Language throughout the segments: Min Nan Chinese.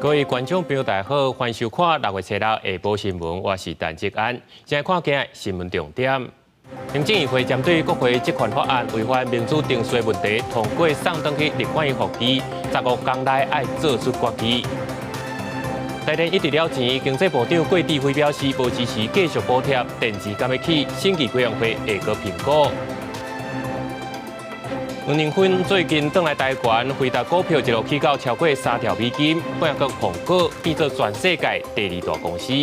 各位觀眾朋友，大家好，歡迎收看6月初六下晡新聞，我是陳志安。先來看今日新聞重點。行政院會針對國會職權法案違反民主程序問題，通過送轉去立法院復議，15工內愛做出決議。台電一直了錢，經濟部長郭智輝表示，無支持繼續補貼電池敢欲起，審計委員會會閣評估。黃仁勳最近轉來台灣，輝達股票一路起到超過3兆美金，變閣蘋果變做全世界第二大公司。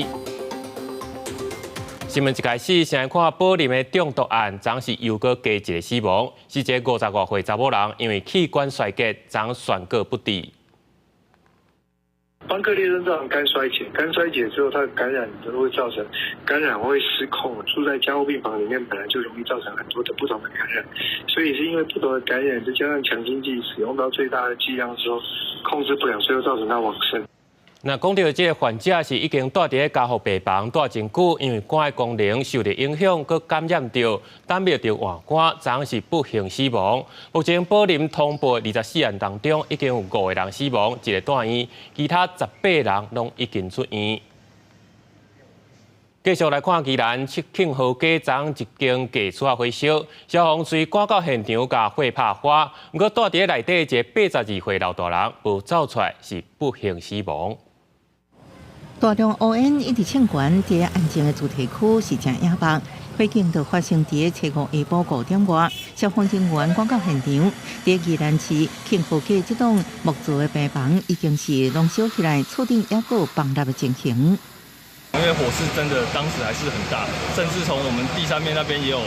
新聞一開始，先來看寶林的中毒案，昨是又閣加一個死亡，是一個50外歲查某人，因為器官衰竭，昨宣告不治。班克列症造成肝衰竭，肝衰竭之後，它的感染都會造成感染會失控。住在加護病房裡面，本來就容易造成很多的不同的感染，所以是因為不同的感染，再加上強心劑使用到最大的劑量之後，控制不了，最後造成他往生。那講到這個患者是已經蹛佇咧加護病房蹛真久，因為肝的功能受著影響，閣感染著膽液著換肝，昨是不幸死亡。目前寶林通報24案當中，已經有五個人死亡，一個蹛院，其他18人攏已經出院。繼續來看宜蘭慶和街昨一間假厝仔火燒，消防雖趕到現場共火拍花，毋過蹛佇咧內底一個82歲老大人無走出來，是不幸死亡。大量烏煙一直衝懸，佇安靜的住宅區是誠野望。火警就發生佇初五下晡5點外，消防人員趕到現場，佇宜蘭市慶和街這棟木造的平房已經是攏燒起來，厝頂猶閣有崩落的情形。因為火勢真的當時還是很大，甚至從我們第三面那邊也有，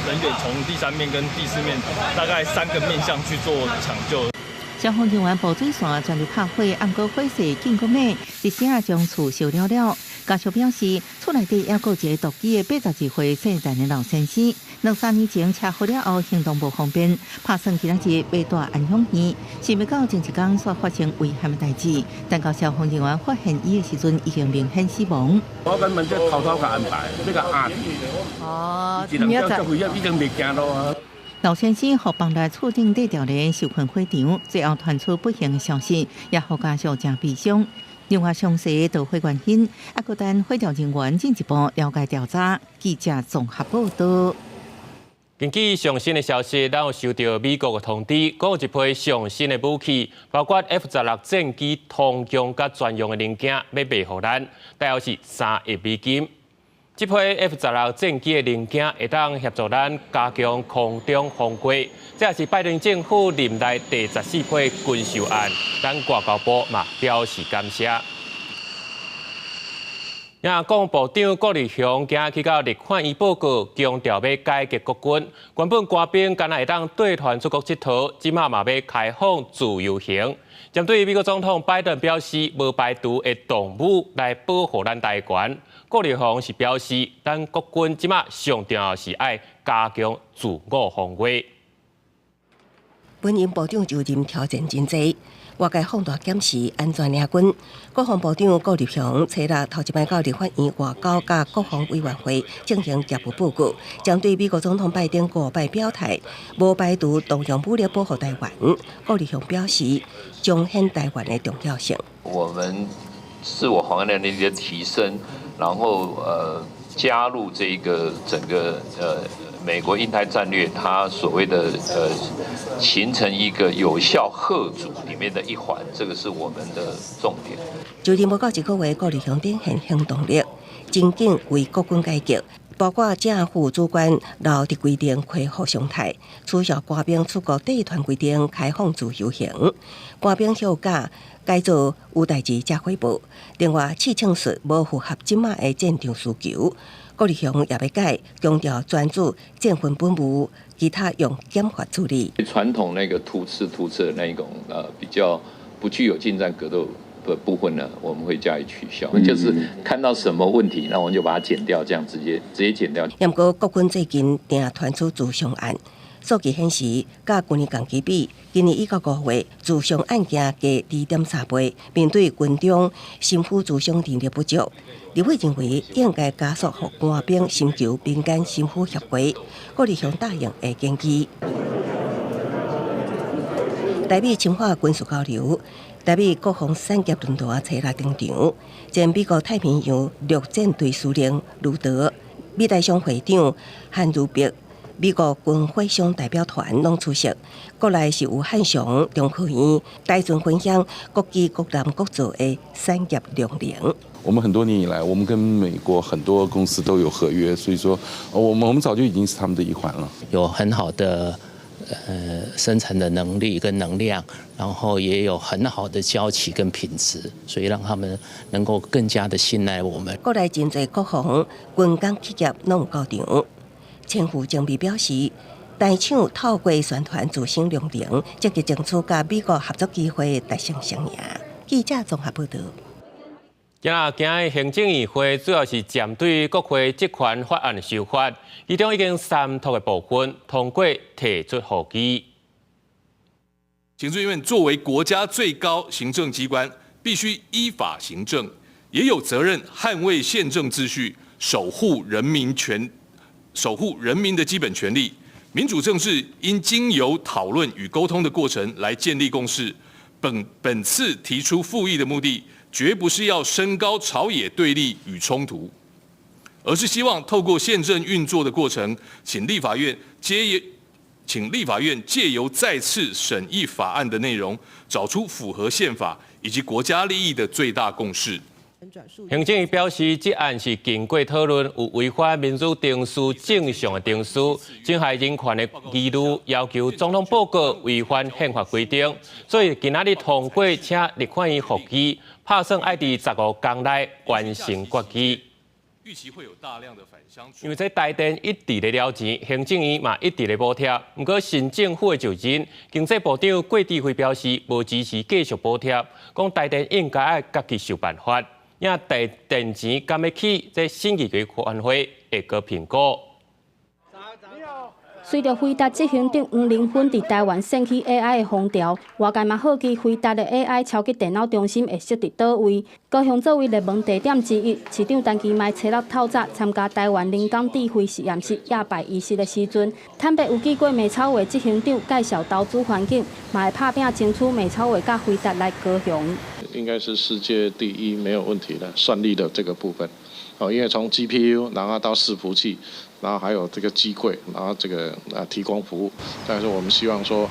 人員從第三面跟第四面大概三個面向去做搶救。消防人員布水線全力拍火，毋過火勢緊閣猛，一時仔將厝燒了了。家屬表示，厝內底猶閣有一個獨居的82歲姓陳的老先生，兩三年前車禍了後行動無方便，拍算今仔日欲蹛安養院，想袂到前一工煞發生遺憾的代誌。等到消防人員發現伊的時陣，已經明顯死亡。我根本就偷偷共安排，這個壓住。哦，一人叫這已經袂行路啊。老先生予放在厝頂底吊簾受困火場，最後傳出不幸的消息，也予家屬誠悲傷。另外，詳細導火原因，猶閣等火調人員進一步了解調查。記者綜合報道。根據上新的消息，咱有收到美國的通知，講有一批上新的武器，包括 F-16戰機通用佮專用的零件，欲賣予咱，大約是3億美金。這批 F-16戰機的零件會當協助咱加強空中防衛，這也是拜登政府任內第14批軍售案，咱外交部嘛表示感謝。也國防部長郭立雄今日去到立法院報告，強調欲改革國軍。原本官兵干焦會當綴團出國𨑨迌，這馬嘛欲開放自由行。針對美國總統拜登表示，無排除會動武來保護咱台灣。郭立雄是表示，咱國軍這馬上重要是愛加強自我防衛。本任部長就任挑戰真濟，外界放大檢視按怎領軍。國防部長郭立雄初六頭一擺到立法院外交佮國防委員會進行業務報告，針對美國總統拜登五擺表態，無排除動用武力保護台灣。郭立雄表示，彰顯台灣的重要性。我們自我防衛能力的提升，然後加入這個整個美國印太戰略，它所謂的形成一個有效嚇阻裡面的一環，這個是我們的重點。就任無夠一個月，郭立雄展現行動力，真緊為國軍改革，包括正副主官留職規定恢復常態，取消官兵出國帶團規定，開放自由行，官兵休假改做有代誌才匯報。另外，刺槍術無符合這馬的戰場需求，郭立雄也欲改，強調專注戰訓本務，其他用減法處理。傳統那個突刺突刺的那一種，比較不具有近戰格鬥的部分呢，我們會加以取消。就是看到什麼問題，那我們就把它剪掉，這樣直接剪掉。毋過國軍最近定傳出自傷案，數據顯示，佮舊年同期比，今年1到5月自傷案件加2.3倍。面對軍中心輔諮商能力不足，立委認為應該加速予官兵尋求民間心輔協會。郭立雄答應會研究。台美深化軍事交流，台美國防產業論壇初六登場，前美國太平洋陸戰隊司令盧德、美台商會長韓如碧、美國軍火商代表團攏出席。國內是有漢翔、中科院、台船分享國機國艦國造的產業量能。我們很多年以來，我們跟美國很多公司都有合約，所以說，我們早就已經是他們的一環了。有很好的生產的能力跟能量，然後也有很好的交期跟品質，所以讓他們能夠更加的信賴我們。國內真濟國防軍工企業攏有到場。千戶精密表示，台廠透過宣傳自身量能，積極爭取佮美國合作機會，達成雙贏。記者綜合報導。今仔日行政院會主要是針對國會職權法案修法，其中已經三讀的部分通過提出予議。行政院作為國家最高行政機關，必須依法行政，也有責任捍衛憲政秩序，守護人民權，守護人民的基本權利。民主政治應經由討論與溝通的過程來建立共識。本次提出附議的目的，絕不是要升高朝野對立與衝突，而是希望透過憲政運作的過程，請立法院藉由再次審議法案的內容，找出符合憲法以及國家利益的最大共識。行政院表示，這案是經過討論，有違反民主程序正常的程序，侵害人權的疑慮，要求總統報告違反憲法規定，所以今仔日通過，請立法院予議，拍算愛佇15工內完成決議。預期會有大量的返鄉。因為這台電一直咧了錢，行政院嘛一直咧補貼。毋過新政府的就任，經濟部長郭智輝表示，無支持繼續補貼，講台電應該愛家己想辦法。影電錢敢欲起，這審議委員會會閣評估。隨著輝達執行長黃仁勳佇台灣掀起 AI 的風潮，外界嘛好奇輝達的 AI 超級電腦中心會設佇佗位。高雄作為熱門地點之一，市長陳其邁初六透早參加台灣人工智慧實驗室夜拜儀式的時陣，坦白有見過麥草畫執行長介紹投資環境，嘛會拍拚爭取麥草畫佮輝達來高雄。應該是世界第一，沒有問題的算力的這個部分。哦，因為從 GPU 然後到伺服器，然後還有這個機櫃，然後這個提供服務。但是我們希望說，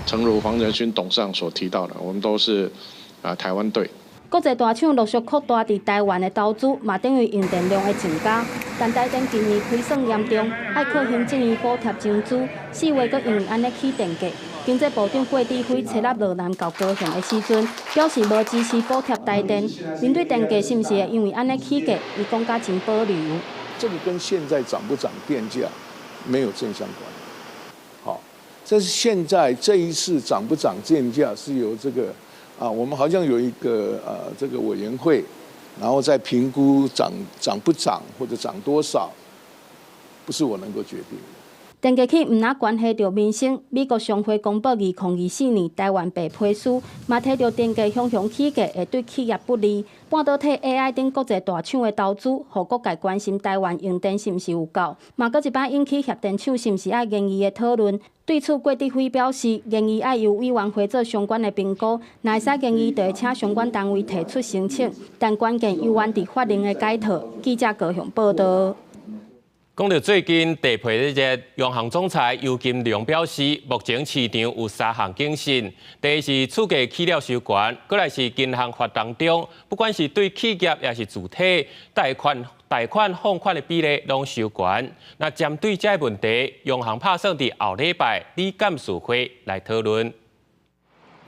誠如黃仁勳董事長所提到的，我們都是台灣隊。國際大廠陸續擴大佇台灣的投資，嘛等於用電量的增加。但台電近年虧損嚴重，愛靠行政院補貼增資，4月閣因為按呢起電價。經濟部長郭智輝初六落南到高雄的時陣，表示無支持補貼台電。面對電價是毋是會因為按呢起價，伊講甲真保留。這個跟現在漲不漲電價沒有正相關。好，這是現在這一次漲不漲電價是由這個啊，我們好像有一個這個委員會，然後再評估漲不漲或者漲多少，不是我能夠決定的。電價起毋但關係著民生，美國商會公布2024年台灣白皮書，嘛提著電價雄雄起價會對企業不利。半導體 AI 等國際大廠的投資，予各界關心台灣用電是毋是有夠，嘛閣一擺引起核電廠是毋是愛研議的討論。對此，郭智輝表示，研議愛由委員會做相關的評估，若會使研議，就會請相關單位提出申請，但關鍵猶原佇法令的解套。記者高雄報導。講到最近地皮熱，央行總裁游金龍表示，目前市場有三項警訊：第一是厝價起了傷懸，閣來是銀行法當中，不管是對企業抑是住體貸款放款的比例攏傷懸。那針對這个問題，央行拍算佇後禮拜理監事會來討論。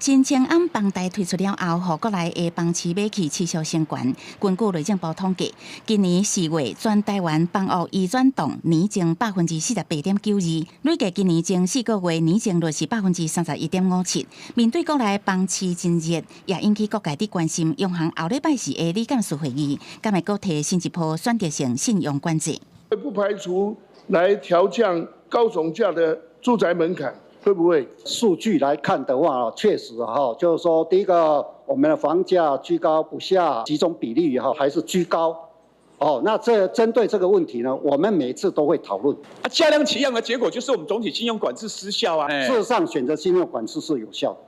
新青安房貸推出了後，予國內的房市買氣持續升懸。根據內政部統計，今年4月全台灣房屋移轉動年增48.92%，累計今年前4個月年增率是31.57%。面對國內房市真熱，也引起各界的關心。央行後禮拜四的理監事會議，敢會閣提新一波選擇性信用管制？不排除來調降高總價的住宅門檻。會不會？數據來看的話，確實哈，就是說，第一個，我們的房價居高不下，集中比例哈還是居高。哦，那這針對這個問題呢，我們每次都會討論。啊，價量齊揚的結果就是我們總體信用管制失效啊。事實上，選擇信用管制是有效的。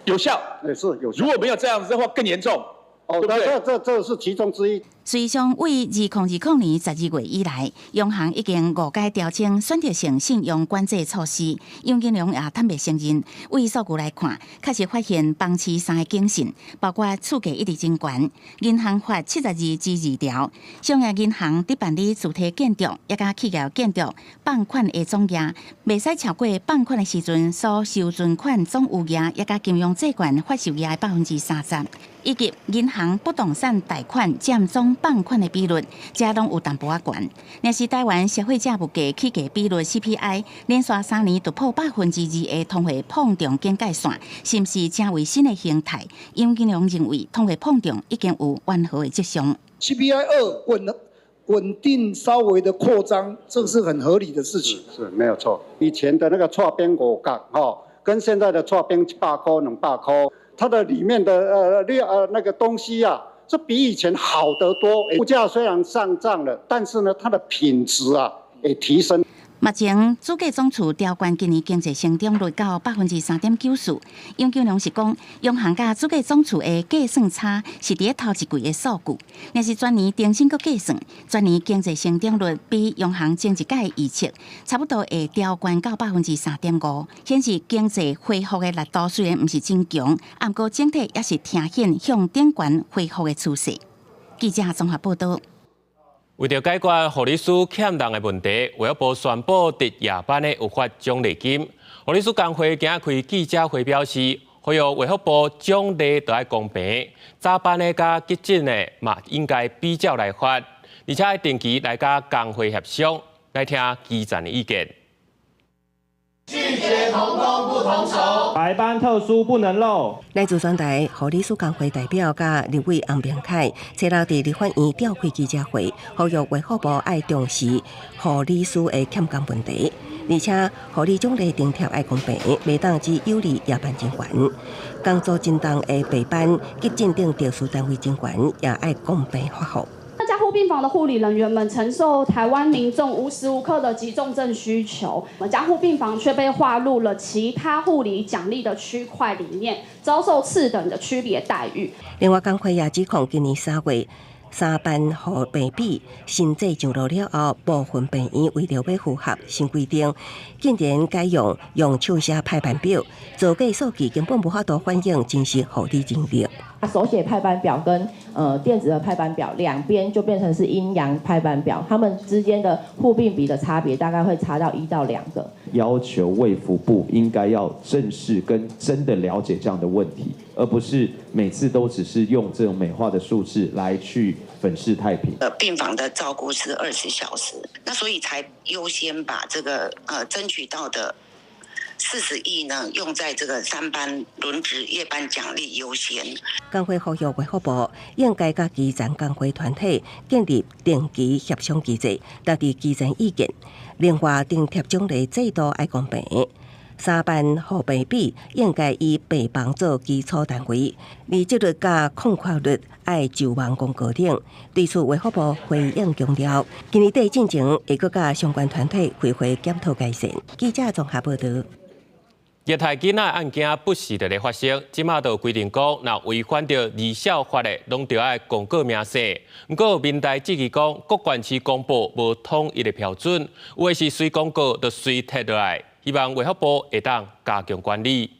有效，也是有效。如果沒有這樣子的話，更嚴重。哦，對不對？這是其中之一。事實上，對2020年12月以來，央行已經五擺調整選擇性信用管制措施。楊金龍也坦白承認，對數據來看，確實發現房市三个警訊，包括厝價一直真懸，銀行法72之2條，商業銀行佇辦理主體建築，抑佮企業建築放款的總額，袂使超過放款的時陣所收存款總餘額，抑佮金融債券發售額的30%。以及銀行不動產貸款佔總放款的比率，這攏有淡薄仔懸。若是台灣消費者物價起價比率 CPI 連續3年突破2%的通貨膨脹警戒線，是毋是成為新的形態？楊金龍認為，通貨膨脹已經有緩和的跡象。 CPI 2穩定稍微的擴張，這是很合理的事情。是，沒有錯。以前的那個蔡邊5角，吼，跟現在的蔡邊100塊、200塊。它的裡面的料那個東西啊，這比以前好得多。物價雖然上漲了，但是呢，它的品質啊也提升。目前主計總處調懸今年經濟成長率到3.94%。楊金龍是講，央行佮主計總處的計算差是佇咧頭一季的數據，若是全年重新閣計算，全年經濟成長率比央行前一屆預測差不多會調懸到3.5%，顯示經濟恢復的力度雖然毋是真強，毋過整體也是呈現向頂懸恢復的趨勢。記者綜合報道。為著解決護理師欠人的問題，衛福部宣布佇夜班的有發獎勵金。護理師工會今仔開記者會表示，呼籲衛福部獎勵著愛公平，早班的佮急診的嘛應該比照來發，而且愛定期來佮工會協商，來聽基層的意見。拒絕同工不同酬，白班特殊不能漏。來自全台護理師工會代表佮立委洪明凱，昨昏佇立法院召開記者會，呼籲衛福部愛重視護理師的欠工問題，而且護理獎勵津貼愛公平，袂當只有利夜班人員，工作真重的白班、急診等特殊單位人員也愛公平發放。那加護病房的護理人員們承受台灣民眾無時無刻的急重症需求，加護病房卻被劃入了其他護理獎勵的區塊裡面，遭受次等的區別待遇。另外，工會也指控今年3月三班護病比新制上路了後，部分病院為著欲符合新規定，竟然改用用手寫排班表，造假數據根本無法度反映真實護理人力。手寫排班表跟電子的排班表兩邊就變成是陰陽排班表，他們之間的護病比的差別大概會差到1到2個。要求衛福部應該要正視跟真的了解這樣的問題，而不是每次都只是用這種美化的數字來去粉飾太平。病房的照顧是20小時，那所以才優先把這個爭取到的40億呢，用在這個三班輪值夜班獎勵優先。工會呼籲衛福部應該佮基層工會團體建立定期協商機制，收集基層意見。另外，津貼獎勵制度愛公平，三班護病比應該以病房做基礎單位，離職率佮空缺率愛就網公告頂。對此，衛福部回應強調，今年底進前會閣佮相關團體開會檢討改善。記者綜合報道。虐待囡仔案件不時佇咧發生，這馬就規定講，若違反著兒少法的，攏著愛公告明細。毋過民代質疑講，各縣市公報無統一的標準，有的是隨公告就隨提落來，希望衛福部會當加強管理。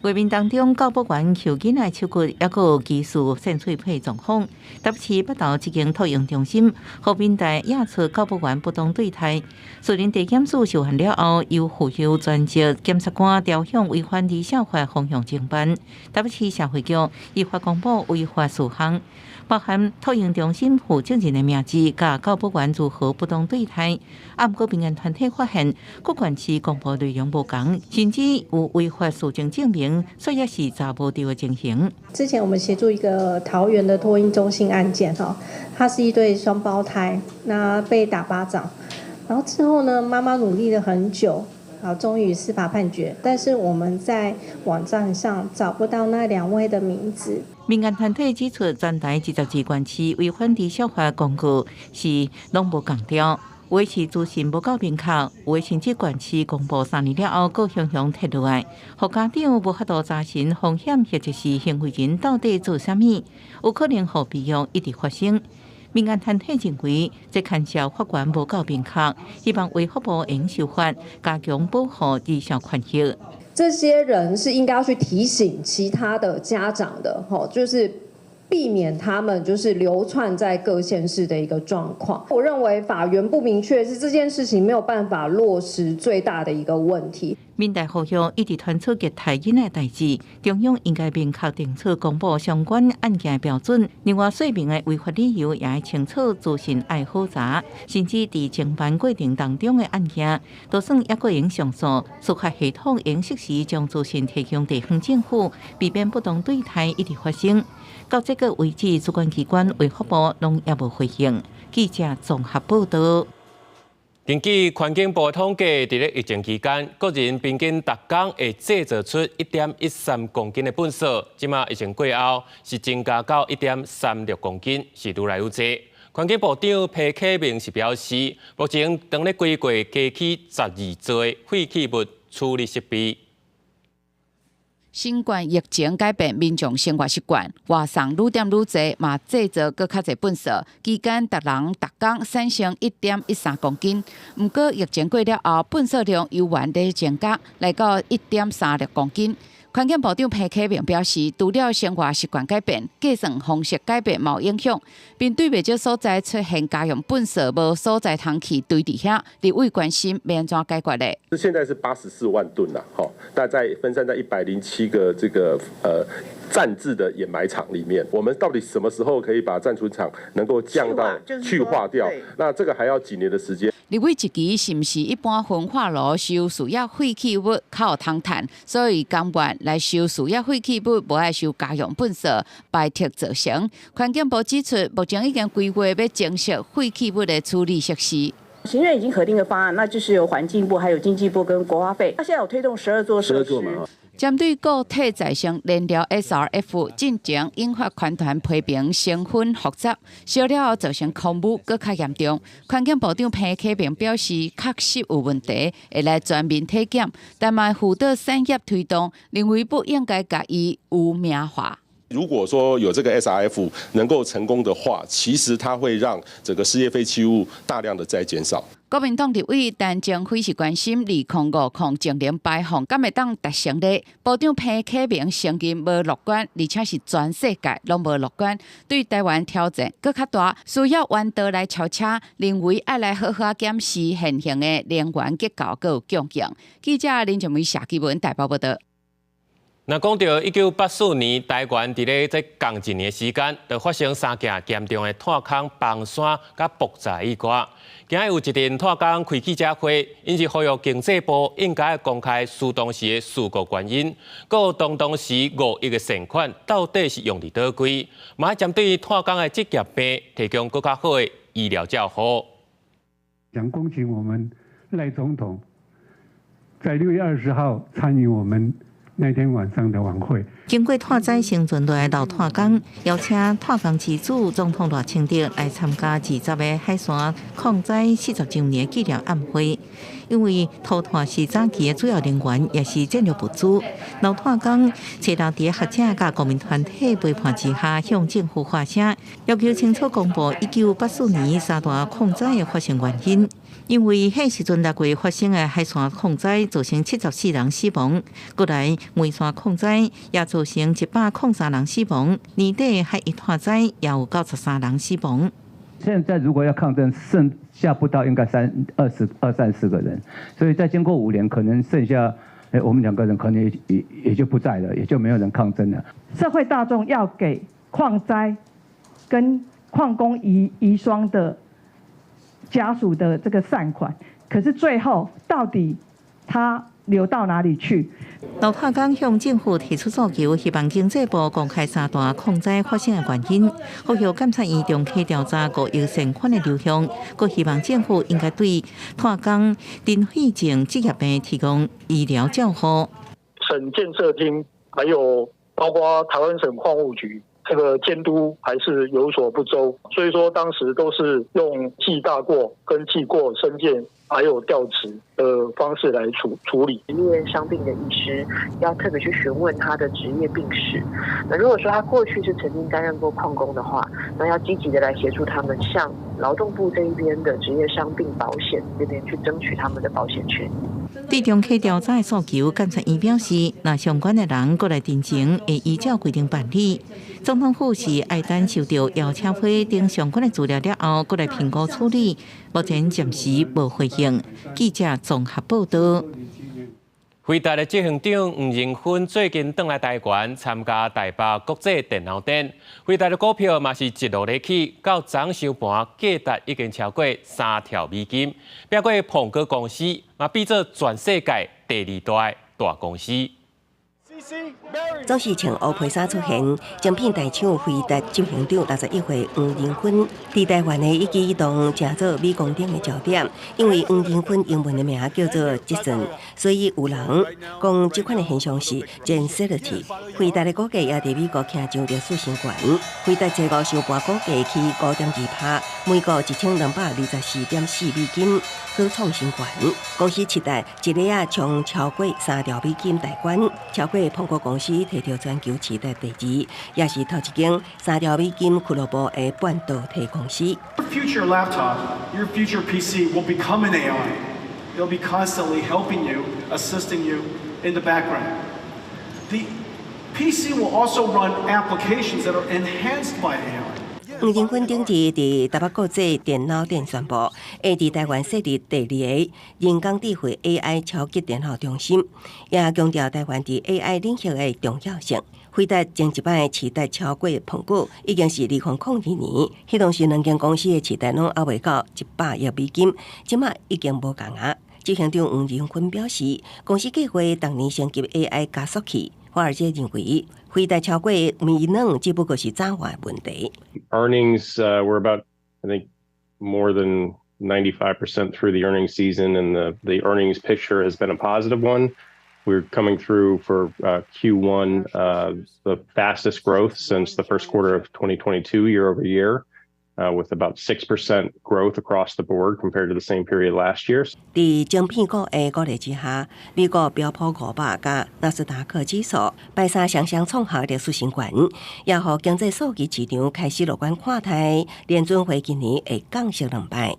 畫面當中，教保員抾囡仔手骨，抑閣有疑似搧喙皮狀況。台北市北投這間托嬰中心，予民代驗出教保員不當對待。士林地檢署受案了後，由輔修專職檢察官朝向違反兒少法方向偵辦。台北市社會局依法公布違法事項，包含托嬰中心負責人的名字，佮教保員如何不當對待。啊，毋過民間團體發現，各縣市公布內容無仝，甚至有違法事證證明，所以也是查無著的情形。之前我們協助一個桃園的托嬰中心案件，哈，他是一對雙胞胎，那被打巴掌，然後之後呢，媽媽努力了很久，好，終於司法判決，但是我們在網站上找不到那兩位的名字。民間團體指出，全台22縣市違反兒少法公告是攏無仝調。有的是資訊無夠明確，有的甚至縣市公布3年了後，閣雄雄撤落來，予家長無法度查詢風險或者是行為人到底做啥物，有可能予悲劇一直發生。民間團體認為，這牽涉法源無夠明確，希望衛福部應修法，加強保護兒少權益。這些人是應該要去提醒其他的家長的，吼，就是避免他們就是流竄在各縣市的一個狀況。我認為法源不明確是這件事情沒有辦法落實最大的一個問題。民代呼籲一直傳出虐待囡仔的代誌，中央應該明確定出公布相關案件的標準。另外，說明的違法理由也愛清楚，資訊愛好查，甚至佇偵辦過程當中的案件，就算猶閣會上訴，司法系統應適時將資訊提供地方政府，避免不當對待一直發生。到這個為止，主管機關衛福部攏猶無回應。記者綜合報導。根據環境部統計，佇咧疫情期間，個人平均逐工會製造出1.13公斤的糞埽。這馬疫情過後，是增加到1.36公斤，是愈來愈濟。環境部長彭啟明是表示，目前當咧規劃加起12座廢棄物處理設備。新冠疫情改變民眾生活習慣，外送愈點愈濟，嘛製造閣較濟糞埽。期間，逐人逐工產生1.13公斤。毋過疫情過了後，糞埽量猶原咧增加，來到1.36公斤。環境部長彭啟明表示，除了生活習慣改變，計算方式改變嘛有影響。面對袂少所在出現家用糞埽無所在通去堆佇遐，立委關心欲按怎解決咧？現在是84萬噸啦，吼，那在分散在107個這個暫置的掩埋場裡面，我們到底什麼時候可以把暫存場能夠降到去化掉？那這個還要幾年的時間。立委質疑是毋是一般焚化爐收事業廢棄物較有通趁，所以甘願來收事業廢棄物，無愛收家用糞埽，排斥造成。環境部指出，目前已經規劃欲增設廢棄物的處理設施。行院已經核定個方案，那就是由環境部、還有經濟部跟國發會。那現在有推動十二座設施。針對固體再生燃料 SRF 進前引發環團批評成分複雜，燒了後造成空污閣較嚴重。環境部長彭啟明表示，確實有問題，會來全面體檢，但嘛輔導產業推動，認為不應該共伊污名化。如果說有這個 SRF 能夠成功的話，其實它會讓整個事業廢棄物大量的在減少。國民黨立委陳晴輝是關心2050淨零排放，敢會當達成咧？部長彭啟明承認無樂觀，而且是全世界攏無樂觀，對台灣挑戰閣較大，需要彎道來超車，認為愛來好好檢視現行的能源結構閣有供應。記者林靜梅、謝基文台北報導。若講到1984年，台灣佇咧這仝一年時間，就發生三件嚴重的炭礦崩山佮爆炸意外。今日有一陣炭工開記者會，𪜶是呼籲經濟部應該公開事當時的事故原因，閣有當時5億的善款到底是用佇佗位，嘛愛針對炭工的職業病提供閣較好的醫療照護。想恭請我們賴總統在6月20號參與我們那天晚上的晚會。經過炭災生存落來老炭工，邀請炭工之子總統賴清德來參加20個海山礦災40週年紀念晚會。因為塗炭是早期的主要能源，也是戰略物資。老炭工初六佇學者佮公民團體陪伴之下，向政府發聲，要求清楚公布1984年三大礦災的發生原因。因為彼時陣6月發生的海山礦災，造成74人死亡；過來梅山礦災也造成103人死亡。年底海一炭災也有93人死亡。現在如果要抗爭，剩下不到應該三二十二三十個人，所以再經過5年，可能剩下我們兩個人可能也就不在了，也就沒有人抗爭了。社會大眾要給礦災跟礦工遺孀的家屬的這個善款，可是最後到底他流到哪裡去？老炭工向政府提出訴求，希望經濟部公開三大礦災發生的原因，呼籲監察院重啟調查5億善款的流向，閣希望政府應該對炭工塵肺症職業病提供醫療照護。省建設廳，還有包括台灣省礦務局，這個監督還是有所不周，所以說當時都是用記大過跟記過申誡，還有調職的方式來處理。職業傷病的醫師要特別去詢問他的職業病史。那如果說他過去是曾經擔任過礦工的話，那要積極的來協助他們向勞動部這一邊的職業傷病保險這邊去爭取他們的保險權益。對中客調查的訴求，監察院表示，若相關的人過來陳情，會依照規定辦理。總統府是愛等收到邀請批等相關的資料了後，過來評估處理。目前暫時無回應。記者綜合報道。輝達的執行長黃仁勳最近轉來台灣參加台北國際電腦展，輝達的股票嘛是一路咧起，到昨收盤價值已經超過3兆美金，拼過蘋果公司，嘛變做全世界第二大的大公司。總是穿烏皮衫出現，晶片大廠輝達執行長61歲黃仁勳，佇台灣的一舉一動，成做鎂光燈的焦點。因為黃仁勳英文的名叫做 Jensen，所以有人講這款的現象是 Jensenity。輝達的股價也佇美國徛上歷史新高。輝達周五收盤股價起5.2%，每股1224.4美金，閣創新高。公司期待一下仔衝超過3兆美金大關，超過蘋果公司提著全球市值第二，也是頭一間3兆美金俱樂部的半導體公司。 Your future laptop, your future PC will become an AI. It'll be constantly helping you, assisting you in the background. The PC will also run applications that are enhanced by AI. 黃仁勳頂日佇台北國際電腦展宣布，會佇台灣設立第二个人工智慧 AI 超級電腦中心，也強調台灣佇 AI 領域的重要性。輝達前一擺市值超過蘋果，已經是2002年，彼當時兩間公司的市值攏猶未到100億美金，這馬已經無仝啊。執行長黃仁勳表示，公司計劃逐年升級 AI 加速器。華爾街認為，輝達超過微軟只不過是早晚問題。 Earnings were about, I think, more than 95% through the earnings season, and the earnings picture has been a positive one. We're coming through for Q1, the fastest growth since the first quarter of 2022, year over year, with about 6% growth across the board compared to the same period last year. 佇晶片股的鼓勵之下，美國標普500佮納斯達克指數拜三雙雙創下歷史新高，也予經濟數據市場開始樂觀看待，聯準會今年會降息兩擺。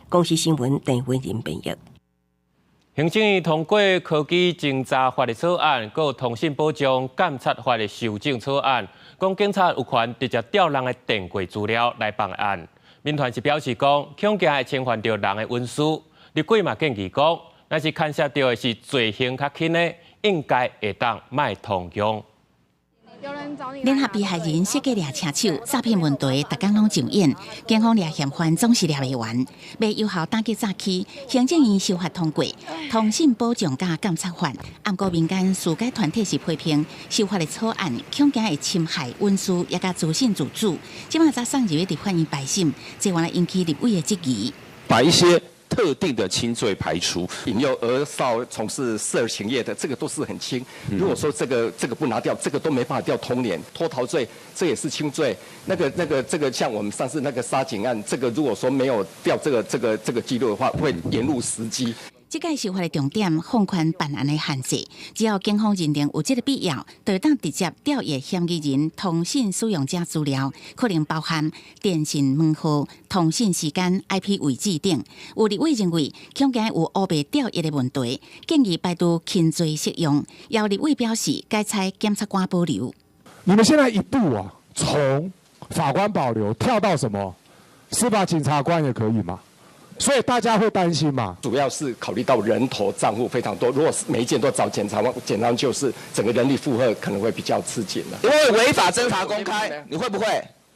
公視新聞鄭文仁編譯。行政院通過科技偵查法的草案，閣有通訊保障監察法的修正草案，講警察有權直接調人的電過資料來辦案。民團是表示講，恐驚會侵犯著人的隱私。立委嘛建議講，若是牽涉著的是罪行較輕的，應該會當莫通用。聯合被害人設計掠車手詐騙問題，逐工攏上演，警方掠嫌犯總是掠袂完。欲有效打擊詐欺，行政院修法通過《通訊保障佮監察法》，毋過民間司改團體是批評修法的草案，恐驚會侵害隱私，抑佮資訊自主。這馬才送入立法院排審，這原來引起立委的質疑。把一些特定的輕罪排除，引誘兒少從事色情業的，這個都是很輕。如果說這個不拿掉，這個都沒辦法調通聯。脫逃罪，這也是輕罪。那個這個像我們上次那個殺警案，這個如果說沒有調這個記錄的話，會延誤時機。這屆修法的重點放寬辦案的限制，只要警方認定有這個必要，就會當直接調閱嫌疑人通訊使用者資料，可能包含電信門號、通訊時間、IP 位置等。有立委認為，恐驚有烏白調閱的問題，建議排除輕罪適用。也有立委表示，改採檢察官保留。你們現在一步啊，從法官保留跳到什麼？司法警察官也可以嗎？所以大家會擔心嘛？主要是考慮到人頭賬戶非常多，如果是每一件都找檢察官，檢察官就是整個人力負荷可能會比較吃緊了。因為違法偵查公開，你會不會？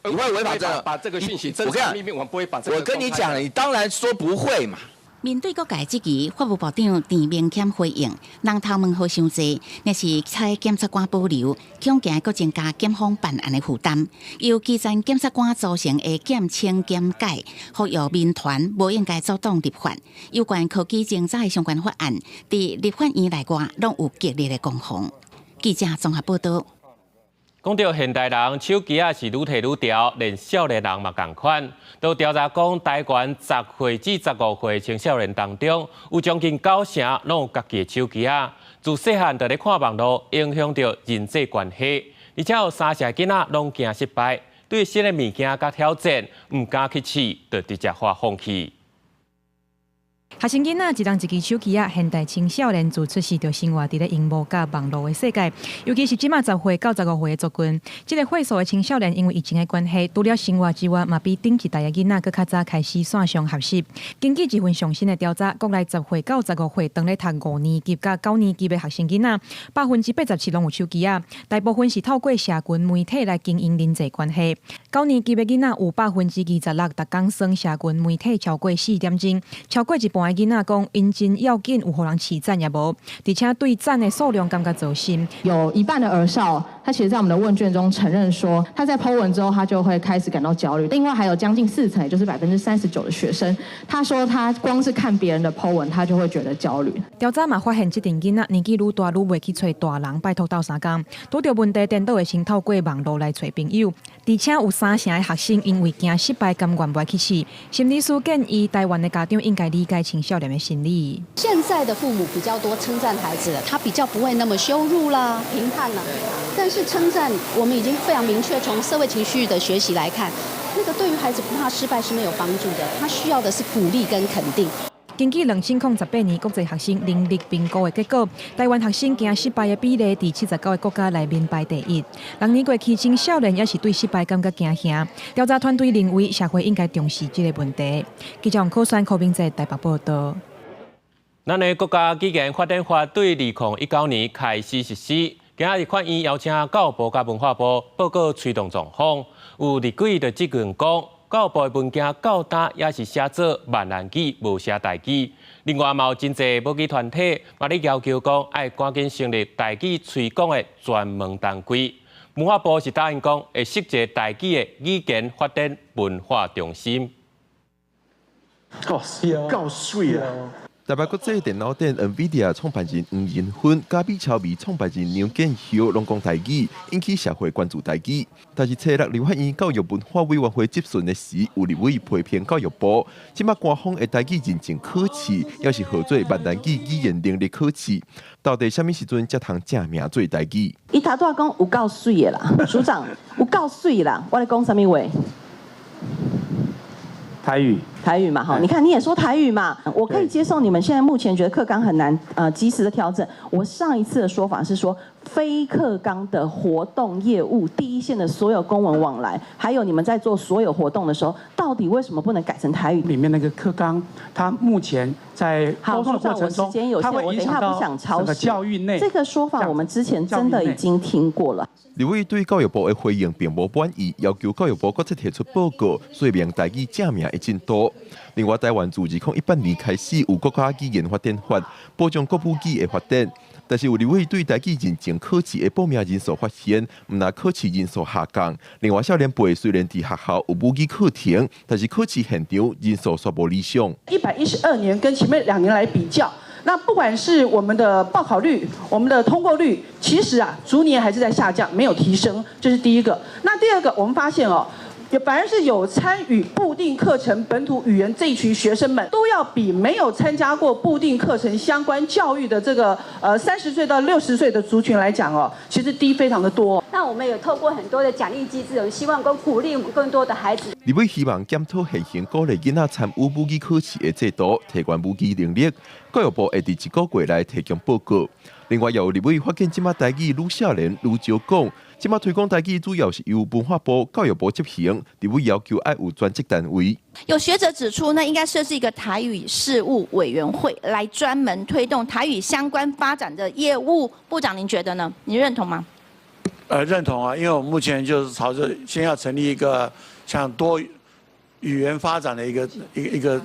你會違法偵？把這個訊息，我跟秘密，我們不會把這個。我跟你講，你當然說不會嘛。面對各界質疑，法務部長陳明謙回應：人頭門號傷濟，若是採檢察官保留，恐驚閣增加檢方辦案的負擔。由基層檢察官組成的檢稱檢改，呼籲民團無應該阻擋立法。有關科技偵查的相關法案，佇立法院內外攏有激烈的攻防。記者綜合報道。講到現代人手機仔是愈提愈牢，連少年人嘛仝款。都調查講，台灣10歲至15歲青少年當中，有將近九成攏有家己的手機仔。自細漢就咧看網路，影響著人際關係，而且有三成囡仔攏驚失敗，對新的物件佮挑戰毋敢去試，就直接予放棄。學生囡仔一人一支手機仔，現代青少年自出世就生活佇咧螢幕佮網路的世界，尤其是這馬10歲到15歲的族群，這個歲數的青少年因為疫情的關係，除了生活之外，嘛比頂一代的囡仔閣較早開始線上學習。根據一份上新的調查，國內10歲到15歲當咧讀五年級佮九年級的學生囡仔，87%攏有手機仔，大部分是透過社群媒體來經營人際關係。九年級的囡仔有26%逐工耍社群媒體超過4點鐘，超過一半的囡仔講，𪜶真要緊有予人揤讚也無，而且對讚的數量感覺糟心。有一半的兒少，他其實在我們的問卷中承認說，他在 po 文之後，他就會開始感到焦慮。另外還有將近四成，也就是39%的學生，他說他光是看別人的 po 文，他就會覺得焦慮。調查嘛發現，這陣囡仔年紀愈大愈袂去揣大人拜託鬥相共，拄著問題顛倒會先透過網路來揣朋友。而且有三成的學生因為驚失敗，甘願袂去試。心理師建議台灣的家長應該理解青少年的心理。現在的父母比較多稱讚孩子了，他比較不會那麼羞辱啦、評判啦。但是稱讚，我們已經非常明確，從社會情緒的學習來看，那個對於孩子不怕失敗是沒有幫助的。他需要的是鼓勵跟肯定。根據2018年國際學生能力評估的結果，台灣學生驚失敗的比例佇79個國家內面排第一。6年過去，青少年也是對失敗感覺驚嚇。調查團隊認為，社會應該重視這個問題。記者王可選、柯明哲台北報導。咱的國家語言發展法對2019年開始實施，今仔日法院邀請教育部佮文化部報告推動狀況，有立委就質問講，教育部的文件到今也是寫做閩南語，無寫台語。另外嘛有真濟母語團體嘛咧要求講，愛趕緊成立台語推廣的專門單位。文化部是答應講，會設一个台語的語言發展文化中心。哦，是啊，夠媠啊！台北國際電腦展，NVIDIA 創辦人黃仁勳、佮美超微創辦人梁建孝攏講台語，引起社會關注台語。但是，初六立法院教育文化委員會質詢的時，有立委批評教育部，這馬官方的台語認證考試，猶是號做閩南語語言能力考試，到底啥物時陣才通正名做台語？伊頭拄仔講有夠媠的啦，署長有夠媠啦，我咧講啥物話？台語，台語嘛，哈，你看你也說台語嘛，我可以接受你們現在目前覺得課綱很難，及時的調整。我上一次的說法是說，非課綱的活動業務，第一線的所有公文往來，還有你們在做所有活動的時候，到底為什麼不能改成台語？裡面那個課綱，它目前在溝通的過程中，它會影響到整個教育內。這個說法我們之前真的已經聽過了。立委對教育部的回應並無滿意，要求教育部閣再提出報告，說明台語正名的進度。另外，台灣自2018年開始有國家語言發展法，保障國母語的發展。但是有立委對台語認證考試的報名人數發現，毋但考試人數下降。另外，少年輩雖然佇學校有母語課程，但是考試現場人數煞無理想。112年跟前面2年來比較，那不管是我們的報考率、我們的通過率，其實啊，逐年還是在下降，沒有提升，這是第一個。那第二個，我們發現哦，反而是有參與部定課程本土語言這一群學生們，都要比沒有參加過部定課程相關教育的這個30歲到60歲的族群來講哦，其實低非常的多。那我們有透過很多的獎勵機制，我們希望講鼓勵我們更多的孩子。立委希望檢討現行鼓勵囡仔參與母語考試的制度，提懸母語能力。教育部會佇一個月內提供報告。另外，有立委發現，這馬台語愈少年愈少講，這馬推廣台語主要是由文化部、教育部執行。立委要求愛有專職單位。有學者指出呢，應該設置一個台語事務委員會，來專門推動台語相關發展的業務。部長，您覺得呢？你認同嗎？認同啊，因為我們目前就是朝着先要成立一個像多語言發展的一個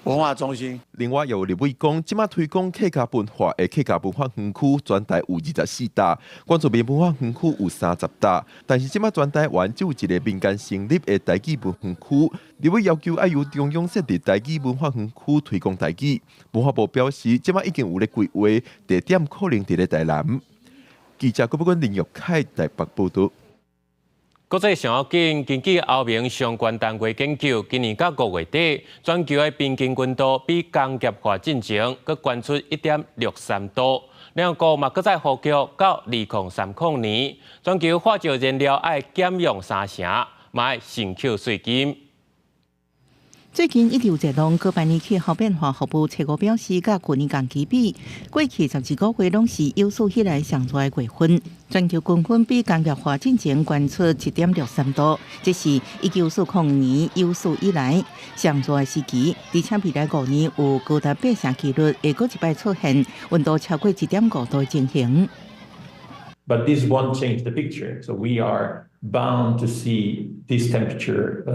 文化中心。另外，有立委講，這馬推廣客家文化的客家文化園區，全台有24搭，原住民文化園區有30搭，但是這馬全台灣只有一个民間成立的台語文化區。立委要求愛由中央設立台語文化園區推廣台語。文化部表示，這馬已經有咧規劃，地點可能佇咧台南。記者郭寶君、林玉凱台北報導。國際上要緊，根據歐盟相關單位研究，今年到五月底，全球的平均溫度比工業化進前閣懸出1.63度。聯合國嘛閣再呼籲到2030年，全球化石燃料愛減用三成，嘛愛先扣稅金。最近一直有熱浪，哥白尼氣候變化服務初五表示，佮舊年同期比，過去12個月攏是有史以來上熱的月份。全球均溫比工業化進前懸出1.63度，這是1940年有史以來上熱的時期。而且未來5年有高達八成幾率會閣一擺出現溫度超過1.5度的情形。 But this won't change the picture. So we are bound to see this temperature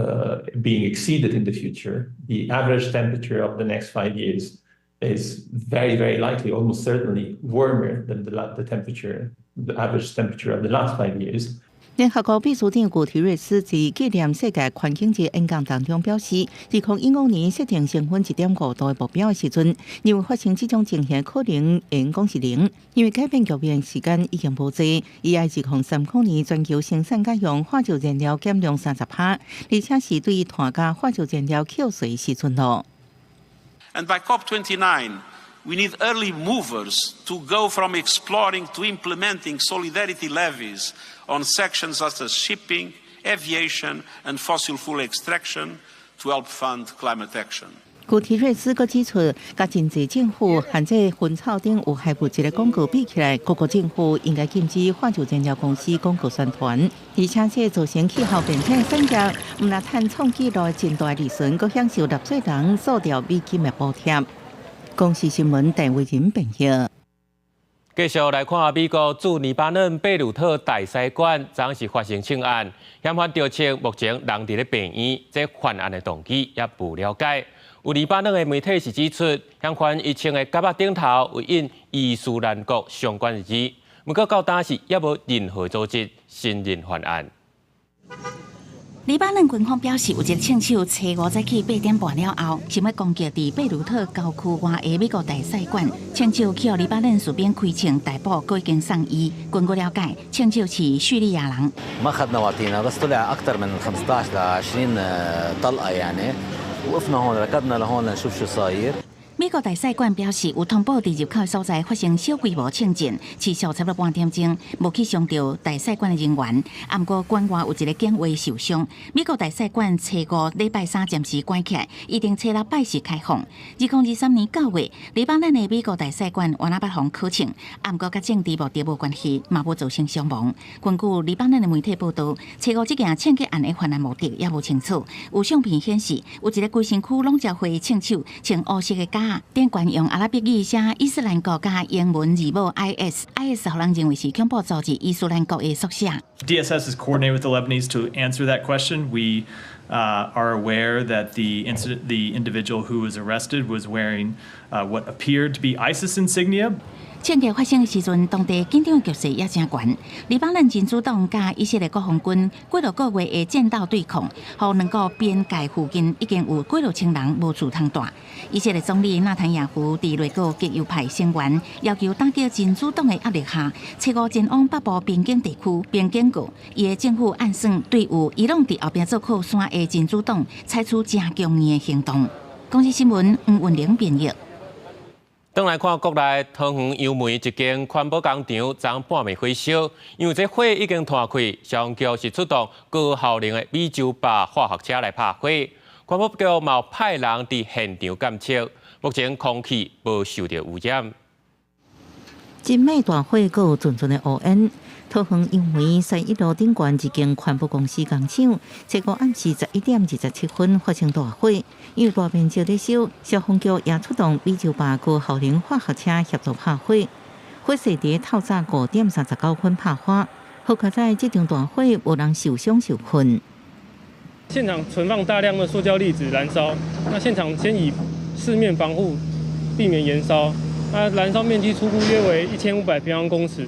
being exceeded in the future. The average temperature of the next 5 years is very, very likely, almost certainly warmer than the temperature, the average temperature of the last 5 years. 聯合國秘書長古提瑞斯在紀念世界環境日演講當中表示，2015年設定升溫1.5度的目標的時陣，認為發生這種情形可能會講是零，因為改變局面時間已經無濟。伊愛2030年全球生產佮用化石燃料減量30%，而且是對碳佮化石燃料扣稅時陣咯。 And by COP29, we need early movers to go from exploring to implementing solidarity levies on sections such as shipping, aviation, and fossil fuel extraction to help fund climate action. 古提瑞斯閣指出，佮真濟政府限制薰草等有害物質的廣告比起來，各國政府應該禁止化石燃料公司廣告宣傳，而且這造成氣候變遷的產業，毋但趁創紀錄真大利潤，閣享受納稅人數兆美金的補貼。公視新聞鄭偉仁編譯。繼續來看美國駐黎巴嫩貝魯特大使館，昨是發生槍案，嫌犯著槍，目前人佇咧病院，這犯案的動機猶無了解。有黎巴嫩的媒體是指出，嫌犯伊穿的夾仔頂頭有印伊斯蘭國相關的字，毋過到今是猶無任何組織承認犯案。黎巴嫩軍方表示，有一个槍手初五早起8點半了後，想欲攻擊佇貝魯特郊區外的美國大使館。槍手去予黎巴嫩士兵開槍逮捕，閣已經送醫。根據了解，槍手是敘利亞人。 ما أخذنا وعطينا بس طلع أكثر من 15 ل 20 طلقة يعني وقفنا هون ركضنا لهون لنشوف شو صاير。美國大使館表示，有通報佇入口所在發生小規模槍戰，持續差不多半點鐘，無去傷著大使館的人員。毋過館外有一个警衛受傷。美國大使館初五禮拜三暫時關起來，預定初六拜四開放。2023年9月，黎巴嫩的美國大使館原來捌予人槍，毋過佮政治目的無關係，嘛無造成傷亡。根據黎巴嫩的媒體報道，初五這件槍擊案的犯案目的猶無清楚。有相片顯示，有一个規身軀攏焦灰的槍手，穿烏色的夾仔，頂懸用阿拉伯語寫伊斯蘭國佮英文字母 IS，IS 予人認為是恐怖組織伊斯蘭國的縮寫。 DSS is coordinating with the Lebanese to answer that question. We are aware that the incident, the individual who was arrested was wearing what appeared to be ISIS insignia. 槍擊發生的時陣，當地緊張局勢也誠懸。黎巴嫩真主黨佮以色列國防軍幾落個月的戰鬥對抗，予兩國邊界附近已經有幾落千人無厝通蹛。以色列總理納坦雅胡佇內閣極右派成員要求打擊真主黨的壓力下，初五前往北部邊境地區並警告，伊的政府按算對有伊朗佇後壁做靠山的真主黨採取誠強硬的行動。公視新聞吳文玲編譯。轉來看國內桃園楊梅一間環保工廠，昨半暝火燒，因為這火已經湠開，消防局是出動高效能的美洲豹化學車來拍火，環保局嘛派人佇現場監測，目前空氣無受著污染。真尾大火，閣有陣陣的烏煙。桃園楊梅西一路頂懸一間環保公司工廠，這個暗時11點27分發生大火，因為大面積咧燒，消防局也出動美洲豹高效能化學車協助拍火。火勢佇透早5點39分拍化，好佳哉這場大火無人受傷受困。現場存放大量的塑膠粒子燃燒，那現場先以四面防護，避免延燒。那燃燒面積初估約為1500平方公尺。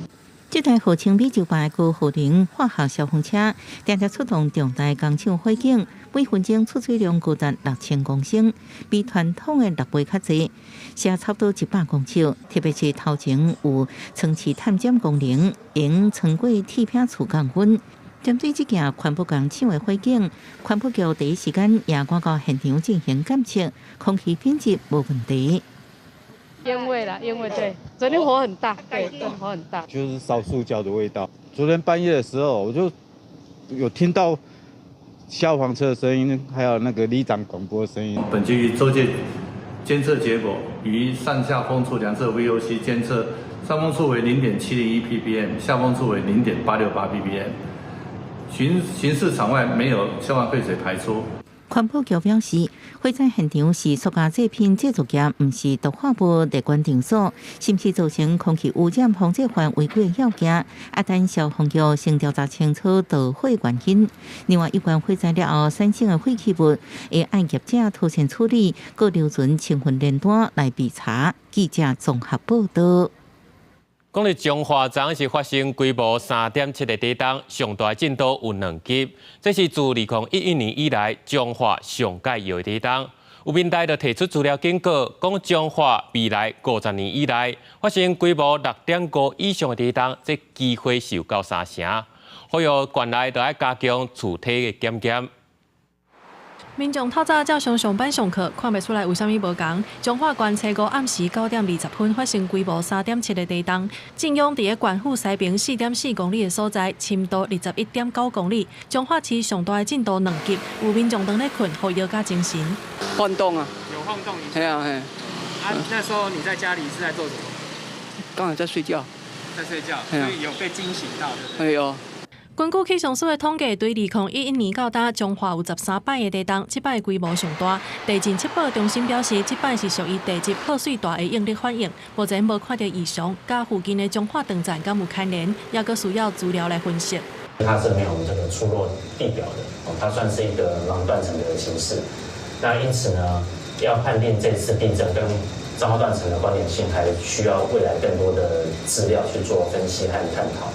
這台號稱美洲豹高效能化學消防車，定定出動重大工廠火警，每分鐘出水量高達6000公升，比傳統的6倍較濟，射差不多100公尺。特別是頭前有倉飼探檢功能，用穿過鐵片厝降溫。針對這件環保工廠的火警，環保局第一時間也趕到現場進行檢測，空氣品質無問題。煙味啦，煙味對，昨天火很大，對，火很大。就是燒塑膠的味道。昨天半夜的時候，我就有聽到消防車的聲音，還有那個里長廣播的聲音。本區域周界監測結果，於上下風處量測 VOC 監測，上風處為0.701 ppm，下風處為0.868 ppm。巡巡視場外沒有消防廢水排出。環保局表示，火災現場是塑膠製品製造業，毋是毒化物列管場所，是毋是造成空氣污染防治法違規的要件？啊，等消防局先調查清楚導火原因。另外，有關火災了後產生的廢棄物，會按業者妥善處理，閣留存清運聯單來備查。記者綜合報道。講咧彰化昨是發生規模3.7的地動，上大震度有2級，這是自2011年以來彰化上蓋搖的地動。有民代就提出資料警告，講彰化未來50年以來發生規模6.5以上的地動，這機會是有夠三成。呼籲縣內著愛加強厝體的檢驗。民眾透早照常上班上課，看袂出來有啥物無仝。彰化縣初五暗時9點20分發生規模3.7的地動，震央佇咧縣府西爿4.4公里的所在，深度21.9公里。彰化市上大的震度2級，有民眾當咧睏，予搖甲精神。晃動啊！有晃動。係啊係。啊，那時候你在家裡是在做什麼？剛才在睡覺。在睡覺，所以有被驚醒到，對不對？有。根據氣象署的統計，對2011年到今，彰化有13擺的地動，這擺規模上大。地震測報中心表示，這擺是屬於地質破碎帶的應力反應，目前無看著異常，佮附近的彰化斷層敢有牽連，猶閣需要資料來分析。它是沒有這個出露地表的，哦，它算是一個盲斷層的形式。那因此呢，要判定這次地震跟彰化斷層的關聯性，還需要未來更多的資料去做分析和探討。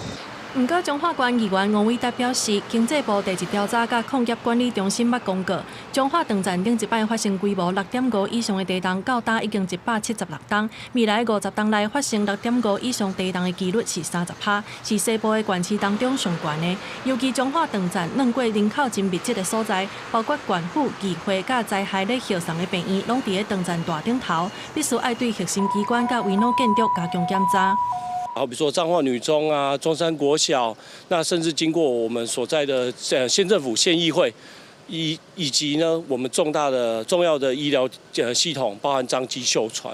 毋過，彰化縣議員黃偉達表示，經濟部地質調查佮礦業管理中心捌公告，彰化斷層頂一擺發生規模6.5以上的地動，到今已經176冬。未來50冬內發生六點五以上地動的幾率是30%，是西部的縣市當中上懸的。尤其彰化斷層攏過人口真密集的所在，包括縣府、議會佮災害咧後送的病院，攏佇咧斷層帶頂頭，必須愛對核心機關佮危老建築加強檢查。好比說彰化女中啊、中山國小，那甚至經過我們所在的縣政府、縣議會，以及呢我們重大的重要的醫療系統，包含彰基秀傳。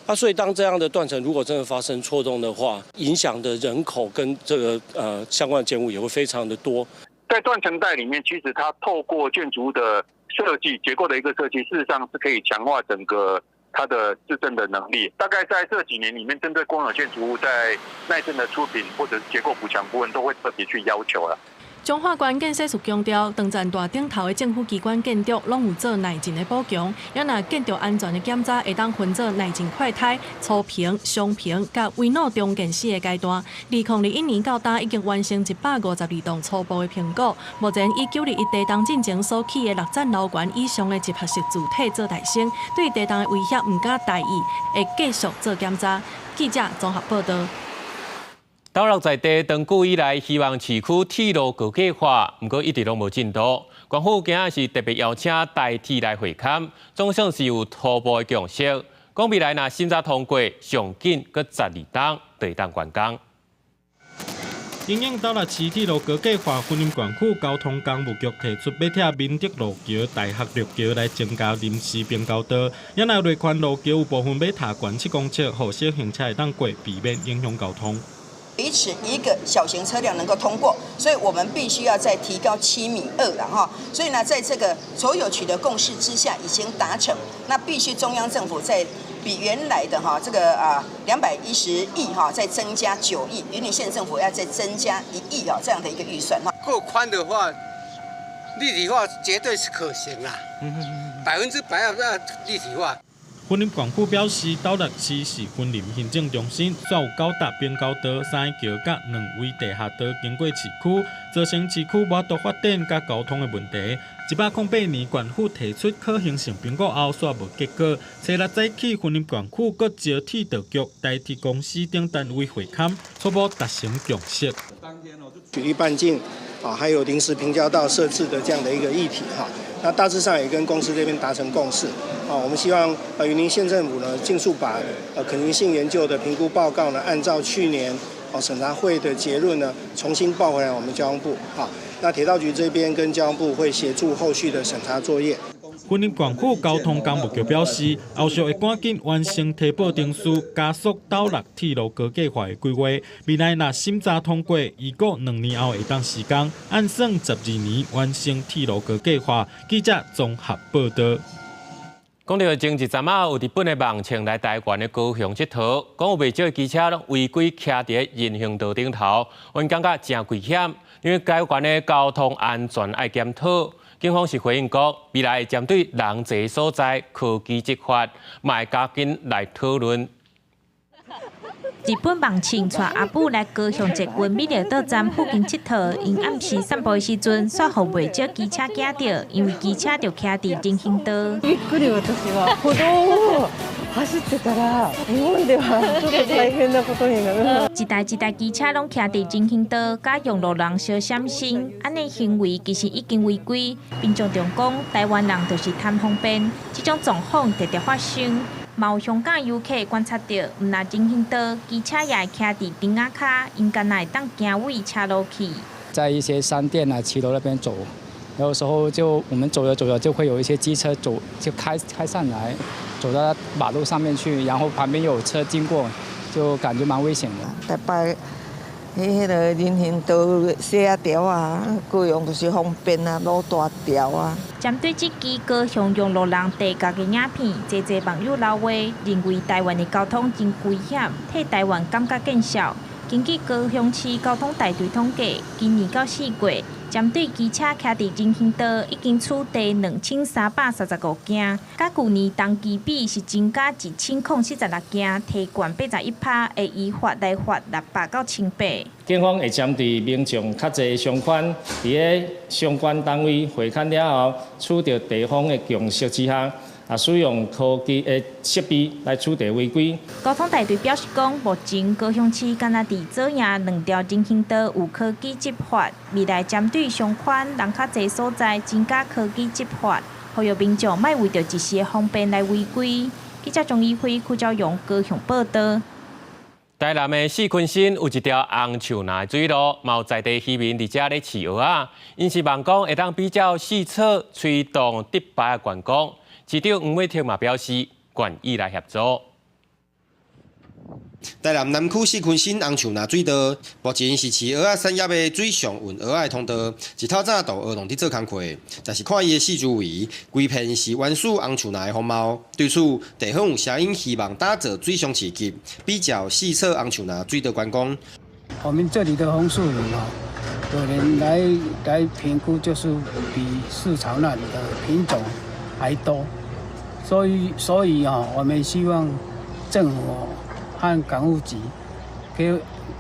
那所以當這樣的斷層如果真的發生錯動的話，影響的人口跟這個相關的建物也會非常的多。在斷層帶裡面，其實它透過建築物的設計結構的一個設計，事實上是可以強化整個它的自震的能力。大概在這幾年裡面，針對公有建築物在耐震的出品或者是結構補強部分，都會特別去要求了。彰化縣建設署強調，斷層帶頂頭的政府機關建築攏有做耐震的補強，也若建築安全的檢查會當分做耐震塊胎、粗評、中評佮危老重建四個階段。2021年到今已經完成152棟初步的評估，目前以9·21地動進前所起的六層樓懸以上的集合式住體做代先，對地動的威脅毋敢大意，會繼續做檢查。記者綜合報道。斗六在地長久以來希望市區鐵路高架化，毋過一直攏無進度。縣府今仔是特別邀請台鐵來會勘，總算是有初步的共識。講未來若審查通過，上緊閣12冬就會當完工。因應斗六市鐵路高架化，雲林縣府交通工務局提出欲拆民德路橋、大學陸橋來增加臨時平交道。也若內環路橋有部分欲踏懸7公尺，予小型車會當過，避免影響交通。維持一個小型車輛能夠通過，所以我們必須要再提高7.2米了哈。所以呢，在這個所有取得共識之下，已經達成，那必須中央政府再比原來的哈這個啊210億哈，再增加9億，雲林縣政府要再增加1億啊這樣的一個預算哈。夠寬的話，立體化絕對是可行啦，100%要立體化。雲林縣府表示，斗六市是雲林行政中心，煞有九搭平交道、三個橋佮兩位地下道經過市區，造成市區無法度發展佮交通的問題。108年，縣府提出可行性評估後，煞無結果。初六早起，雲林縣府閣召鐵道局、台鐵公司等單位會勘，初步達成共識。舉例半徑啊，還有臨時平交道設置的這樣的一個議題哈。那大致上也跟公司這邊達成共識，啊，我們希望雲林縣政府呢，盡速把可行性研究的評估報告呢，按照去年審查會的結論呢，重新報回來我們交通部，哈。那鐵道局這邊跟交通部會協助後續的審查作業。雲林縣府交通工務局表示，後續會趕緊完成提報程序，加速斗六鐵路高架化的規劃。未來若審查通過，預估2年後會當施工，按算12年完成鐵路高架化。記者綜合報道。講到前一陣仔有日本的網衝來台灣的高雄𨑨迌，講有袂少的機車攏違規騎佇人行道頂頭，𪜶感覺誠危險，因為台灣的交通安全愛檢討。警方是回應講，未來會針對人濟所在科技執法，嘛會加緊來討論。日本網衝帶阿母來高雄捷運美麗島站附近𨑨迌，𪜶暗時散步的時陣，煞予袂少機車驚著，因為機車就騎佇人行道。びっくり私は歩道を走ってたら日本ではちょっと大変なことになる。一台一台機車攏騎佇人行道，佮讓路人相閃身，按呢行為其實已經違規。民眾仲講，台灣人就是貪方便，這種狀況常常發生。嘛有香港遊客觀察著，毋但人行道，機車也會騎佇燈仔跤，𪜶敢若會當行位車路去。在一些商店啊、騎樓那邊走，有時候就我們走著走著，就會有一些機車走，就開開上來，走到馬路上面去，然後旁邊有車經過，就感覺蠻危險的。逐擺彼彼个人行道細仔條啊，高雄就是方便啊，路大條啊。針對這支高雄讓路人地角的影片，濟濟網友留話，認為台灣的交通真危險，替台灣感覺見笑。根據高雄市交通大隊統計，今年到4月，針對機車騎佇人行道，已經處罰2335件，佮舊年同期比是增加1076件，提懸81%，會依法來罰600到1800。警方會針對民眾較濟商圈，佇咧相關單位會勘了後，取得地方的共識之下，啊，使用科技的設備來處罰違規。交通大隊表示講，目前高雄市敢若佇左營兩條人行道有科技執法，未來針對商圈人較濟所在，增加科技執法，呼籲民眾莫為著一時的方便來違規。記者鍾怡輝、柯昭勇高雄報道。台南的四鯤鯓有一條紅樹林水路，嘛有在地漁民佇遮咧飼蚵仔，𪜶希望講會當比照四草推動竹排的觀光。市長黃偉哲嘛表示願意來協助。台南南區四鯤鯓紅樹林水道，目前是飼蚵仔產業的水上運蚵仔的通道。一透早就蚵農佇做工課，但是看伊的四周圍，規片是原始紅樹林的風貌。對此，地方有聲音希望打造水上市集，比照四草紅樹林水道觀光。我們這裡的紅樹林哦，有人來評估，就是比市場那裡的品種還多，所以啊，我們希望政府和港務局給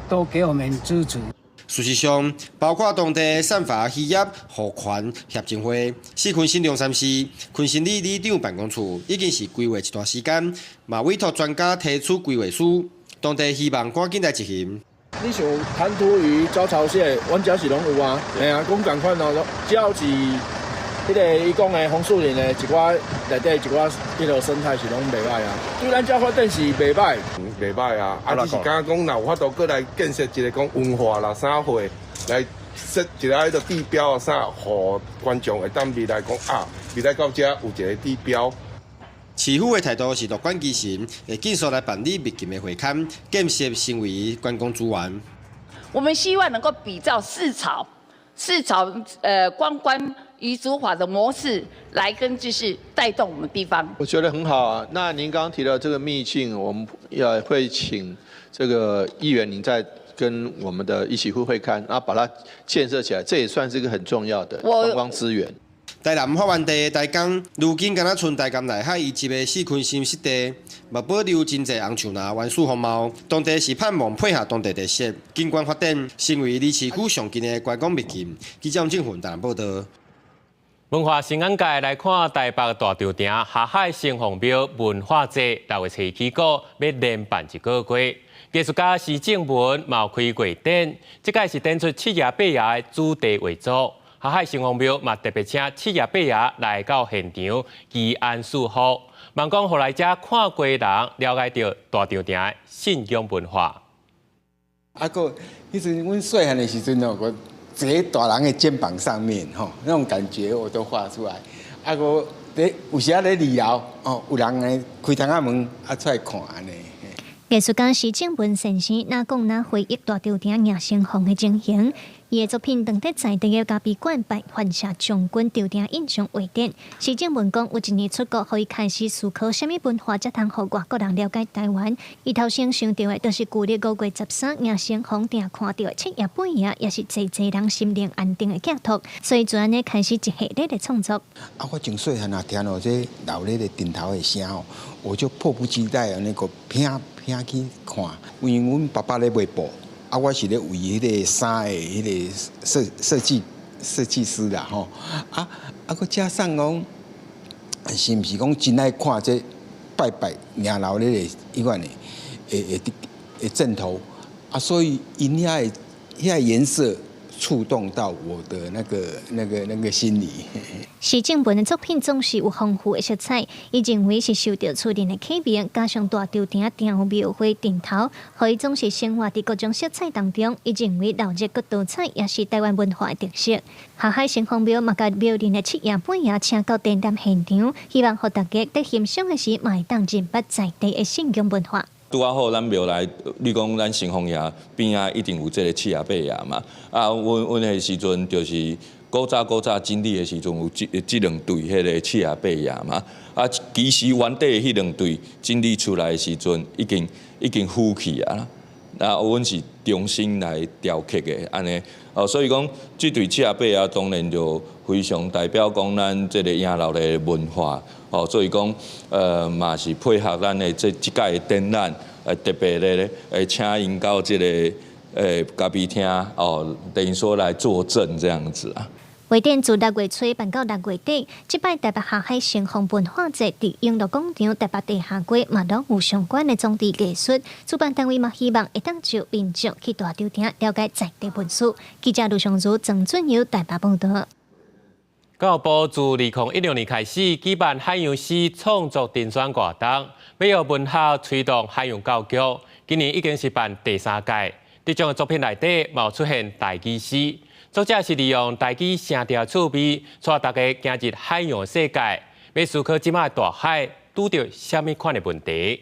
都給我們支持。事實上，包括當地散發漁業護權協進會、四鯤鯓龍山寺、鯤鯓里里長辦公處，已經是規劃一段時間，嘛委託專家提出規劃書，當地希望趕緊來執行。你像彈塗魚、招潮蟹，阮遮是攏有啊，嘿啊，講仝款哦，只要是彼个伊講的紅樹林的一寡內底一寡彼个生態是攏袂䆀啊。對咱遮發展是袂䆀，袂䆀啊！啊，只是感覺講，若有法度閣來建設一個講文化啦啥貨，來設一个彼个地標啊啥，予觀眾會當未來講啊，未來到遮有一個地標。市府的態度是樂觀其成，會盡速來辦理秘境的會勘，建設成為觀光資源。我們希望能夠比照四草、四草觀光漁族法的模式來跟就是帶動我們地方。我覺得很好啊。那您剛剛提到這個秘境，我們也會請這個議員，您再跟我們的一起會會勘，然後把它建設起來，這也算是一個很重要的觀光資源。台南發源地台江，如今敢若賰台江內海遺跡的四鯤鯓濕地，嘛保留真濟紅樹林原始風貌。當地是盼望配合當地特色景觀發展，成為離市區上近的觀光秘境。記者鄭雲台南報道。文化新眼界來看，台北大稻埕霞海城隍廟文化節6月初起鼓，欲連辦一個月。藝術家施正文嘛有開畫展，這擺是展出七爺八爺的主題畫作。霞海城隍廟嘛特別請七爺八爺來到現場祈安賜福，望講予來遮看過人了解著大稻埕的信仰文化。啊，閣彼陣阮細漢的時陣哦，我坐佇大人的肩膀上面，吼，那種感覺我都畫出來。啊，閣佇有時仔佇二樓，哦，有人來開窗仔門啊出來看按呢。藝術家施正文先生，若講若回憶大稻埕迎神風的情形，伊的作品當佇在地的咖啡館辦幻社將軍稻埕印象畫展。施正文講，有一年出國，予伊開始思考啥物文化才通予外國人了解台灣。伊頭先想著的，就是舊曆5月13迎神風定看著的七爺八爺，也是濟濟人心靈安定的寄託，所以就按呢開始一系列的創作。啊，我從細漢啊聽著這鬧熱的燈頭的聲吼，我就迫不及待啊，那個拼拼去看，因為阮爸爸咧賣布，啊，我是咧為彼个衫的彼个設計師啦吼，啊啊，閣加上講，是毋是講真愛看這拜拜迎鬧熱的彼款的的陣頭，啊，所以𪜶遐顏色觸動到我的那個心裡。施正文的作品總是有豐富的色彩，伊認為是受著厝內的啟蒙，加上大稻埕埕廟會陣頭，予伊總是生活佇各種色彩當中。伊認為鬧熱閣多彩也是台灣文化的特色。霞海城隍廟嘛，共廟內的七爺八爺請到展覽現場，希望予大家佇欣賞的時，嘛會當認捌在地的信仰文化。拄仔好，咱廟內，你講咱城隍爺邊仔一定有這个七爺八爺嘛。啊，阮彼時陣就是古早古早整理的時陣，有這兩對彼个七爺八爺嘛。啊，其實原底彼兩對整理出來的時陣，已經腐去啊。啊，阮是重新來雕刻的，按呢。哦，所以講這對七爺八爺當然就非常代表講咱這个迎鬧的文化。哦，所以講，嘛是配合咱的這擺的展覽，特別咧，請𪜶到這个咖啡廳，哦，等於說來作證這樣子啊。畫展自6月初辦到6月底，這擺台北霞海城隍文化節佇永樂廣場、台北地下街嘛攏有相關的裝置藝術。主辦單位嘛希望會當就民眾去大稻埕了解在地文史。記者盧尚如、曾俊友台北報導。教育部自2016年開始舉辦海洋詩創作評選活動，欲用文學推動海洋教育。今年已經是辦第三屆，得獎的作品內底嘛有出現台語詩，作者是利用台語聲調趣味，帶大家行入海洋世界，欲思考這擺大海拄著啥物款的問題。